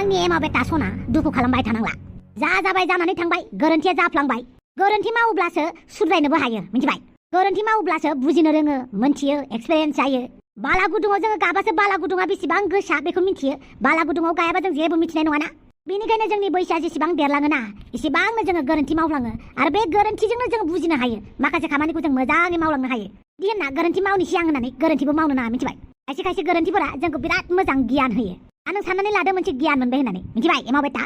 जोंनि एमा बेटा सना दुखु खालामबाय थानांला जा जाबाय जानानै थांबाय गोरोन्थिया जाफ्लांबाय गोरोन्थि मावोब्लासो सुद्रायनोबो हायो मिथिबाय गोरोन्थि मावोब्लासो बुजिनो रोङो मोनथियो एक्सपिरियेन्स जायो बाला गुदुङाव जोङो गाबासो बाला गुदुङा बेसेबां गोसा बेखौ मिथियो बाला गुदुङाव गायाबा जों जेबो मिथिनाय नङाना बेनिखायनो जोंनि बैसोआ जेसेबां देरलाङोना एसेबांनो जोङो गोरोन्थि मावलाङो आरो बे गोरोन्थिजोंनो जों बुजिनो हायो माखासे खामानिखौ जों मोजाङै मावलांनो हायो बिदि होनना गोरोन्थि मावनि सिगां होननानै गोरोन्थिबो मावनो नाङा मिथिबाय खायसे खायसे गोरोन्थिफोरा जोंखौ बिराद मोजां गियान होयो आरो नों साननानै लादो मोनसे गियान मोनबाय होननानै मिथिबाय एमा बेटा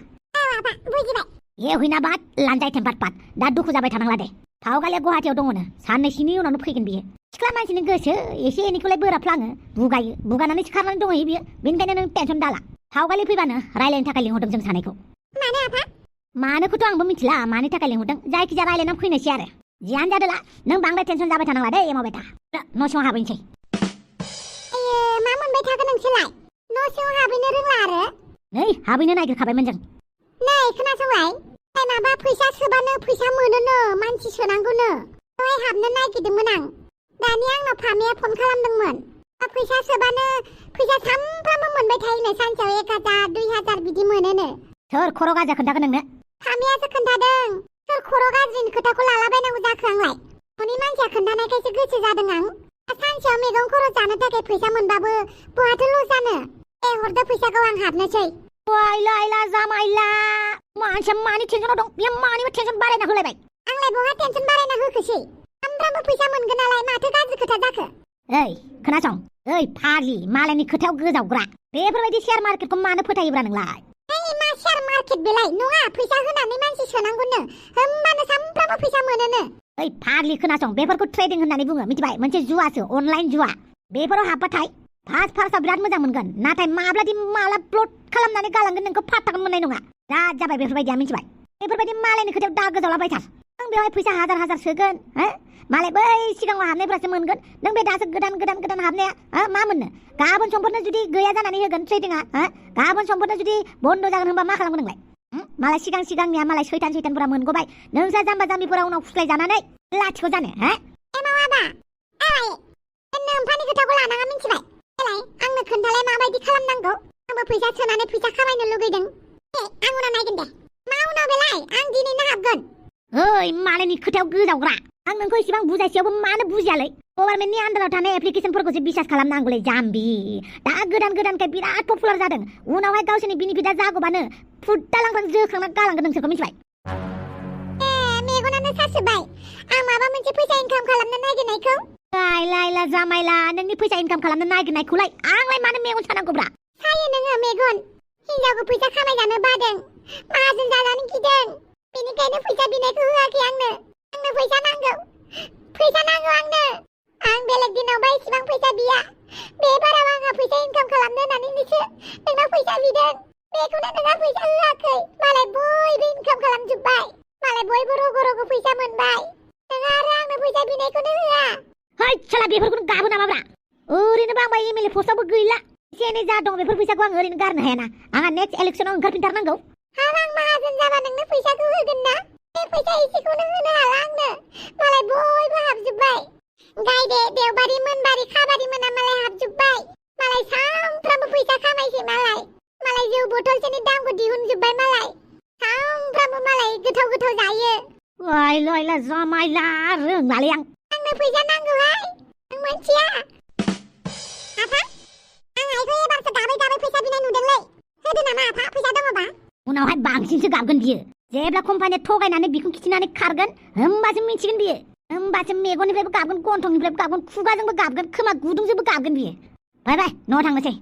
बुजिबाय ए हुइना बाद लानजाय टेम्पार पाट दा दुखु जाबाय थानांला दे फावगालिया गुवाहाटियाव दङनो साननैसोनि उनावनो फैगोन बियो सिख्ला मानसिनि गोसो एसे एनैखौलाय बोराबफ्लाङो बुगायो बुगानानै सिखारनानै दंहैयो बियो बेनिखायनो नों टेनसन दाला फावगालि फैबानो रायलायनो थाखाय लिंहरदों जों सानैखौ मानो आफा मानोखौथ' आंबो मिथिला मानि थाखाय लिंहरदों जायखिजाया रायलायनानै फैनोसै आरो जियानो जादोला नों बांद्राय टेनसन जाबाय थानांला दे एमा बेटा न' सिङाव हाबहैनोसै मा मोनबाय थागोन नोंसोरलाय न' सिङाव हाबहैनो रोंला आरो नै हाबहैनो नागिरखाबायमोन जों नै खोनासंलाय माबा फैसा सोबानो फैसा मोनोनो मानसि सोनांगौनो दहाय हाबनो नागिरदोंमोन आं दानि आंनाव फामिया फन खालामदोंमोन फैसा सोबानो फैसा सानफ्रामबो मोनबाय थायोनो सानसेयाव 1000 2000 बिदि मोनोनो सोर खर' गाज्रि खोन्थागोन नोंनो फामियासो खोन्थादों सोर खर' गाज्रिनि खोथाखौ लालाबायनांगौ जाखो आंलाय न'नि मानसिया खोन्थानायखायसो गोसो जादों आं सानसेयाव मैगं खरस जानो थाखाय फैसा मोनबाबो बहाथो लस जानो हरदो फैसाखौ आं हाबनोसै आइला जामाइला मानसिया मानि टेनसनाव दं बियो मानिबो टेनसन बारायना होलायबाय आंलाय बहा टेनसन बारायना होखोसै सानफ्रामबो फैसा मोनगोन नालाय माथो गाज्रि खोथा जाखो ओइ खोनासं ओइ फाग्लि मालायनि खोथायाव गोजावग्रा बेफोरबायदि शेयार मार्केटखौ मानो फोथायोब्रा नोंलाय मा शेयार मार्केट बेलाय नङा फैसा होनानै मानसि सोनांगौनो होमबानो सानफ्रामबो फैसा मोनोनो ओइ फाग्लि खोनासं बेफोरखौ ट्रेडिं होननानै बुङो मिथिबाय मोनसे जुवासो अनलाइन जुवा बेफोराव हाबबाथाय फार्स्टआव बिराद मोजां मोनगोन नाथाय माब्लादि माला प्लट खालामनानै गालांगोन नोंखौ फात्ताखौनो मोननाय नङा दा जाबाय बेफोरबायदिया मिथिबाय बेफोरबायदि मालायनि खोथायाव दा गोजावलाबायथार नों बेवहाय फैसा हाजार सोगोन मालाय बै सिगाङाव हाबनायफ्रासो मोनगोन नों बे दासो गोदान हाबनाया मा मोननो गाबोन समफोरनो जुदि गैया जानानै होगोन ट्रेडिंआ गाबोन समफोरनो जुदि बन्द जागोन होनबा मा खालामगोन नोंलाय मालाय सिगांनिया मालाय सैतानफोरा मोनगबाय नोंसा जाम्बा जाम्बिफोरा उनाव फुस्लाय जानानै लाथिख' जानो नोंफानि खोथाखौ लानाङा मिथिबाय आंनो खोन्थालाय माबायदि खालामनांगौ आंबो फैसा सोनानै फैसा खामायनो लुगैदों आं उनाव नायगोन दे मा उनाव बेलाय आं दिनैनो हाबगोन ओइ मालायनि खोथायाव गोजावग्रा आं नोंखौ इसेबां बुजायसेयावबो मानो बुजियालै गभर्नमेन्टनि आन्दाराव थानाय एप्लिकेसनफोरखौसो बिसास खालामनांगौलै जाम्बि दा गोदानखाय बिराद पपुलार जादों उनावहाय गावसोरनि बेनिफिटआ जागौबानो फुद्दालांफ्रां जोख्रांना गालांगोन नोंसोरखौ मिथिबाय मेगनानो सासोबाय आं माबा मोनसे फैसा इनकाम खालामनो नागिरनायखौ लाइला जामाइला नोंनि फैसा इनकाम खालामनो नागिरनायखौलाय आंलाय मानो मेगन सानांगौब्रा सायो नोङो मेगन हिनजावखौ फैसा खामायजानो बादों माहाजोन जाजानो गिदों बेनिखायनो फैसा बिनायखौ होआखै आंनो फैसा नांगौ आंनो आं बेलेग दिनावबा इसेबां फैसा बिया बे बाराव आंहा फैसा इनकाम खालामनो होननानैसो नोंनाव फैसा बिदों बेखौनो नोंहा फैसा होआखै मालाय बयबो इनकाम खालामजोब्बाय मालाय बयबो रग' फैसा मोनबाय नोंहा आरो आंनो फैसा बिनायखौनो होआ है साला बेफोरखौनो गाबो नामाब्रा ओरैनोबा आंबा एमएलए पस्टआवबो गैला एसे एनै जा दं बेफोर फैसाखौ आं ओरैनो गारनो हायाना आंहा नेक्स्ट इलेक्सनाव ओंखारफिनथारनांगौ आं माहाजोन जाबा नोंनो फैसाखौ होगोन ना बे फैसा एसेखौनो होनो हाला आंनो मालाय बयबो हाबजोब्बाय गायदे देवबारि मोनबारि खाबारि मोना मालाय हाबजोब्बाय मालाय सानफ्रामबो फैसा खामायसै मालाय जौ बथलसेनि दामखौ दिहुनजोब्बाय मालाय सानफ्रामबो मालाय गोथाव जायो लाइला जामाइला रोंलालै आंनो फैसा नांगौहाय आं मोनथिया आफा आं आइखौ एबारसो गाबै फैसा बिनाय नुदोंलै होदो नामा आफा फैसा दङबा उनावहाय बांसिनसो गाबगोन बियो जेब्ला कम्पानिया थगायनानै बिखौ खिथिनानै खारगोन होमबासो मिथिगोन बियो होमबासो मेगननिफ्रायबो गाबगोन गन्थंनिफ्रायबो गाबगोन खुगाजोंबो गाबगोन खोमा गुदुंजोंबो गाबगोन बियो बाय न'आव थांनोसै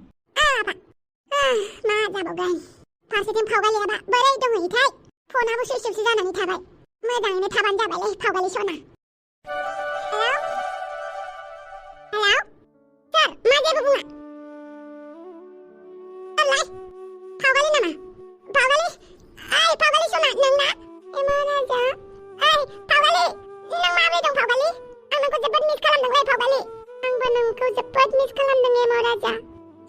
आफा मा जाबावगोन फारसेथिं फावगालियाबा बोरै दंहैयोथाय फनाबो सुइसअफसो जानानै थाबाय मोजाङैनो थाबानो जाबायलै फावगालि सना हेलौ सोर मा जेबो बुङा सोरलाय फावगालि नामा फावगालि सना नोंना एमा राजा फावगालि नों माबोरै दं फावगालि आं नोंखौ जोबोद मिस खालामदोंलै फावगालि आंबो नोंखौ जोबोद मिस खालामदों एमा राजा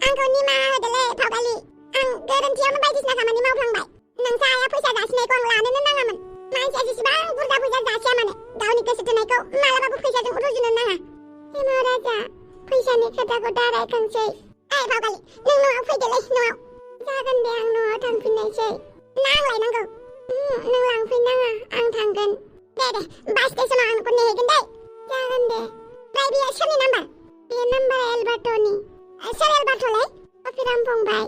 आंखौ निमाहा होदोलै फावगालि आं गोरोन्थियावनो बायदिसिना खामानि मावफ्लांबाय नोंसा आइया फैसा जासिनायखौ आं लानोनो नाङामोन मानसिया जेसेबां बुरजा फैसा जासिया मानो गावनि गोसो थोनायखौ मालाबाबो फैसाजों रुजुनो नाङा एमा राजा फैसानि खोथाखौ दा रायखांसै फावगालि नों न'आव फैदोलै न'आव जागोन दे आं न'आव थांफिननायसै नांलायनांगौ नों लांफैनाङा आं थांगोन दे बास स्टेशनाव आं नोंखौ नेहैगोन दे जागोन दे ओमफ्राय बेयो सोरनि नाम्बार बे नाम्बारा एलबार्ट'नि सोर एलबार्ट'लै टफिराम फंबाय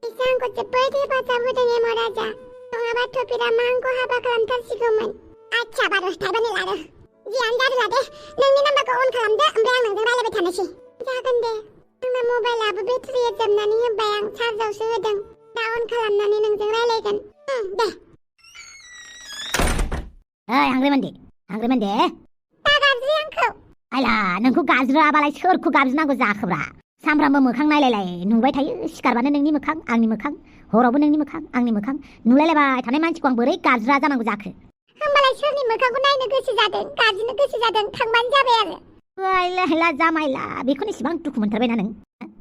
बिसोर आंखौ जोबोद हेफाजाब होदों एमा राजा नङाबा टफिरामा आंखौ हाबा खालामथारसिगौमोन आच्छा बारु थाइबानि लादो जियानो जादोला दे नोंनि नाम्बारखौ अन खालामदो ओमफ्राय आं नोंजों रायलायबाय थानोसै जागोन दे आंना मबाइलाबो बेटारिया जोबनानै होबाय आं चार्जावसो होदों दा अन खालामनानै नोंजों रायलायगोन दे ओइ हांग्रेमोनदे दा गाज्रि आंखौ आइला नोंखौ गाज्रियाबालाय सोरखौ गाज्रिनांगौ जाखोब्रा सामफ्रामबो मोखां नायलायलाय नुबाय थायो सिखारबानो नोंनि मोखां आंनि मोखां हरावबो नोंनि मोखां आंनि मोखां नुलायलायबाय थानाय मानसिखौ आं बोरै गाज्रिया जानांगौ जाखो होमबालाय सोरनि मोखांखौ नायनो गोसो जादों गाज्रिनो गोसो जादों थांबानो जाबाय आरो आइला जामाइला बेखौनो इसिबां दुखु मोनथारबायना नों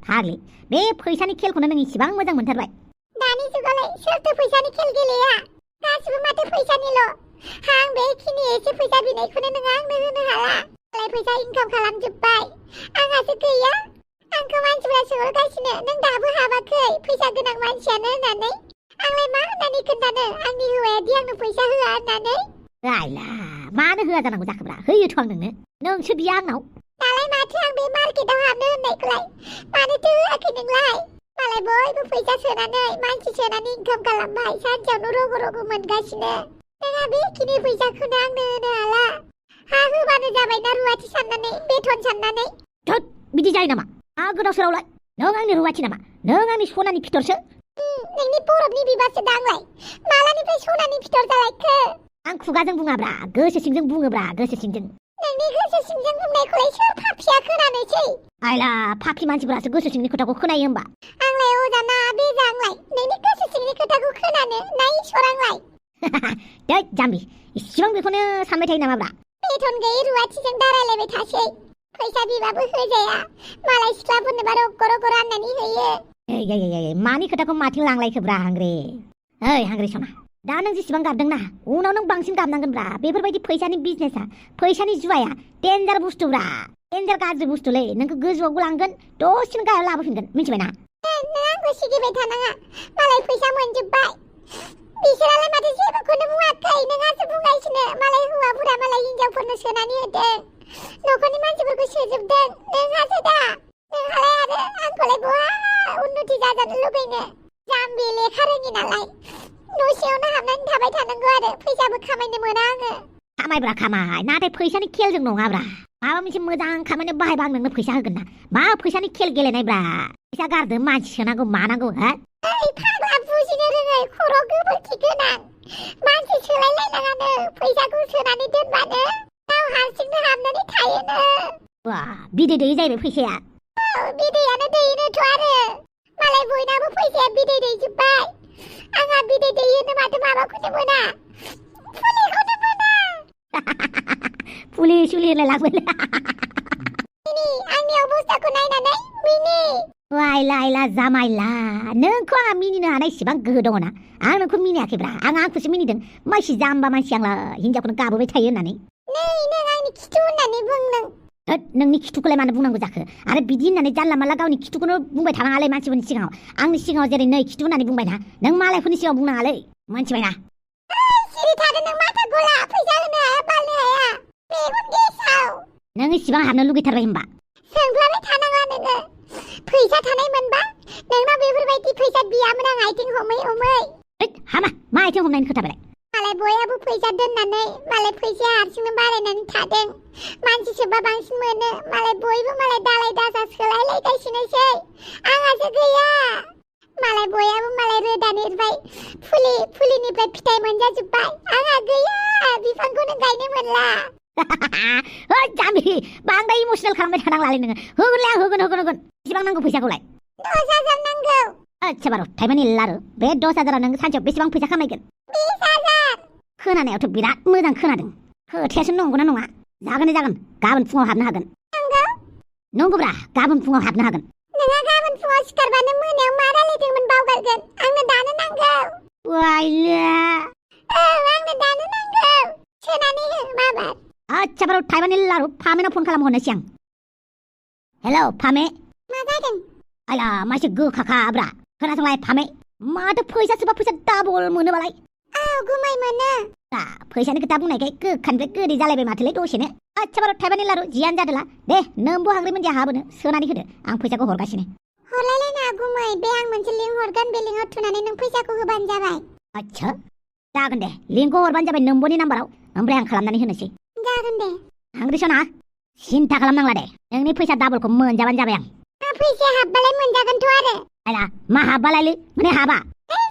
फाग्लि बे फैसानि खेलखौनो नों इसिबां मोजां मोनथारबाय दानि जुगावलाय सोरथो फैसानि खेल गेलेया गासिबो माथो फैसानिल' आं बेखिनि एसे फैसा बिनायखौनो नों आंनो होनो हाला मालाय फैसा इनकाम खालामजोब्बाय आंहासो गैया आंखौ मानसिफ्रा सोंहरगासिनो नों दाबो हाबाखै फैसा गोनां मानसियानो होननानै आंलाय मा होननानै खोन्थानो आंनि हौवायादि आंनो फैसा होआ होननानै आइला मानो होआ जानांगौ जाखोब्रा होयोथ' आं नोंसो बिया आंनाव दालाय माथो आं बे मार्केटाव हाबनो होननायखौलाय मानोथो होआखै नोंलाय मालाय बयबो फैसा सोनानै मानसि सोनानै इनकाम खालामबाय सानसेयावनो रग' मोनगासिनो नोंहा बेखिनि फैसाखौनो आंनो होनो हाला हा होबानो जाबायना रुवाथि साननानै बेथन साननानै थोद बिदि जायो नामा गोदाव सोरावलाय नों आंनि रुवाथि नामा नों आंनि सनानि फिथरसो नोंनि बरफनि बिबारसो दांलाय मालानिफ्राय सनानि फिथर जालायखो आं खुगाजों बुङाब्रा गोसो सिंजों बुङोब्रा गोसो सिंजों नोंनि गोसो सिंजों बुंनायखौलाय सोर पापिया खोनानोसै आइला पापि मानसिफोरासो गोसो सिंनि खोथाखौ खोनायो होमबा आंलाय अजाना बेजा आंलाय नोंनि गोसो सिंनि खोथाखौ खोनानो ना इसोर आंलाय दै जाम्बि इसिबां बेखौनो सानबाय थायो नामाब्रा बेथन गैयै रुवाथिजों दारायलायबाय थासै फैसा बिबाबो होजाया मालाय सिख्लाफोरनोबा रग' राननानै होयो ए मानि खोथाखौ माथिं लांलायखोब्रा हांग्रे ओइ हांग्रे सना दा नों जेसेबां गाबदोंना उनाव नों बांसिन गाबनांगोनब्रा बेफोरबायदि फैसानि बिजनेसा फैसानि जुवाया डेन्जार बुस्थुब्रा डेन्जार गाज्रि बुस्थुलै नोंखौ गोजौआवबो लांगोन दसेनो गाहायाव लाबोफिनगोन मिथिबायना नों आंखौ सिगिबाय थानाङा मालाय फैसा मोनजोब्बाय बिसोरालाय माथो जेबोखौनो बुङाखै नोंहासो बुंगासिनो मालाय हौवाफोरा मालाय हिनजावफोरनो सोनानै होदों न'खरनि मानसिफोरखौ सोजोबदों नोंहासो दा नोंहालाय आरो आंखौलाय बहा उन्नति जाजानो लुबैनो जाम्बि लेखा रोङि नालाय न'सेयावनो हाबनानै थाबाय थानांगौ आरो फैसाबो खामायनो मोना आङो खामायब्रा खामाय नाथाय फैसानि खेलजों नङाब्रा माबा मोनसे मोजां खामानियाव बाहायबा आं नोंनो फैसा होगोन ना मा फैसानि खेल गेलेनायब्रा फैसा गारदो मानसि सोनांगौ मानांगौ हा ओइ फाग्ला बुजिनो रोङै खर' गोबोरखि गोनां मानसि सोलायलायनाङानो फैसाखौ सोनानै दोनबानो गाव हारसिंनो हाबनानै थायोनो वा बिदै दैयै जाहैबाय फैसाया बिदैयानो दैनोथ' आरो मालाय बयनाबो फैसाया बिदै दैजोब्बाय आंहा बिदै दैयोनो माथो माबाखौनो मोना फुलिखौनो मोना फुलि सुलिलाय लांबाय आंनि अबस्थाखौ नायनानै मिनि आइला जामाइला नोंखौ आंहा मिनिनो हानाय इसिबां गोहो दङना आं नोंखौ मिनियाखैब्रा आंखौसो मिनिदों मानसि जाम्बा मानसि आंलाय हिनजावखौनो गाबोबाय थायो होननानै नों आंनि खिथु होननानै बुं नों नोंनि खिथुखौलाय मानो बुंनांगौ जाखो आरो बिदि होननानै जानला मानला गावनि खिथुखौनो बुंबाय थानाङालै मानसिफोरनि सिगाङाव आंनि सिगाङाव जेरै नै खिथु होननानै बुंबायना नों मालायफोरनि सिगाङाव बुंनाङालै मोनथिबायना सिरि थादो नों माथा गला फैसा होनो हाया बालनो हाया मेगन गेसाव नों इसिबां हाबनो लुगैथारबाय होमबा सोंफ्लाबाय थानाङा नोङो फैसा थानाय मोनबा नोंनाव बेफोरबायदि फैसा बियामोन आं आथिं हमै हामा मा आथिं हमनायनि खोथा मालाय बयहाबो फैसा दोननानै मालाय फैसाया हारसिंनो बारायनानै थादों मानसि सोबा बांसिन मोनो मालाय बयबो मालाय दालाय दासा सोलायलायगासिनोसै आंहासो गैया मालाय बयहाबो मालाय रोदानिफ्राय फुलिनिफ्राय फिथाइ मोनजाजोब्बाय आंहा गैया बिफांखौनो गायनो मोनला जाम्बि बांद्राय इमसनेल खालामबाय थानांलालै नोङो होगोन बेसेबां नांगौ फैसाखौलाय 10,000 नांगौ आच्छा बार' थाइबानि लारु बे 10,000 नों सानसेयाव बेसेबां फैसा खामायगोन 20,000 खोनानायावथ' बिराद मोजां खोनादों खोथायासो नंगौना नङा जागोन गाबोन फुङाव हाबनो हागोन नंगौब्रा गाबोन फुङाव हाबनो हागोन नोंहा गाबोन फुङाव सिखारबानो मोनायाव मा रायलायदोंमोन बावगारगोन आंनो दानो नांगौ वाइला आंनो दानो नांगौ सोनानै हो माबार आच्छा बार' थाइबानि लारु फामेनाव फन खालामहरनोसै आं हेलौ फामे मा जादों आइला मासे गोखाखाब्रा खोनासंलाय फामे माथो फैसा सोबा फैसा डाबल मोनोबालाय औ गुमै मोनो फैसानि खोथा बुंनायखाय गोखानिफ्राय गोदै जालायबाय माथोलै दसेनो आच्छा बार' थाइबानि लारु जियानो जादोला दे नोंबो हांग्रि मोनदिया हाबोनो सोनानै होदो आं फैसाखौ हरगासिनो हरलायलायना गुमै बे आं मोनसे लिंक हरगोन बे लिंकआव थुनानै नों फैसाखौ होबानो जाबाय आच्छा जागोन दे लिंकखौ हरबानो जाबाय नोंबोनि नाम्बाराव ओमफ्राय आं खालामनानै होनोसै जागोन दे हांग्रि सना सिन्था खालामनांला दे नोंनि फैसा डाबलखौ मोनजाबानो जाबाय आं फैसाया हाबबालाय मोनजागोनथ' आरो आयला मा हाबबालायलै माने हाबा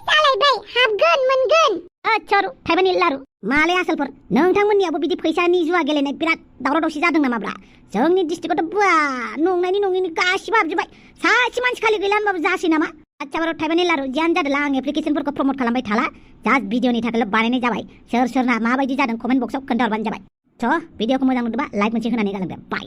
जालायबाय हाबगोन मोनगोन आच्छा थाइबानि लारु मालाय आसोलफोर नोंथांमोननियावबो बिदि फैसानि जुवा गेलेनाय बिराद दावराव दावसि जादों नामाब्रा जोंनि डिस्ट्रिक्टआवथ' बुवा नंनायनि नङिनि गासिबो हाबजोब्बाय सासे मानसि खालि गैला होनबाबो जासै नामा आच्छा बार' थाइबानि लारु जियानो जादोला आं एप्लिकेसनफोरखौ प्रमट खालामबाय थाला जास्ट भिडिअनि थाखायल' बानायनाय जाबाय सोर सोरना माबायदि जादों कमेन्ट बक्सआव खोन्थाहरबानो जाबाय स' भिडिअखौ मोजां नुदोंबा लाइक मोनसे होनानै गालांदो बाय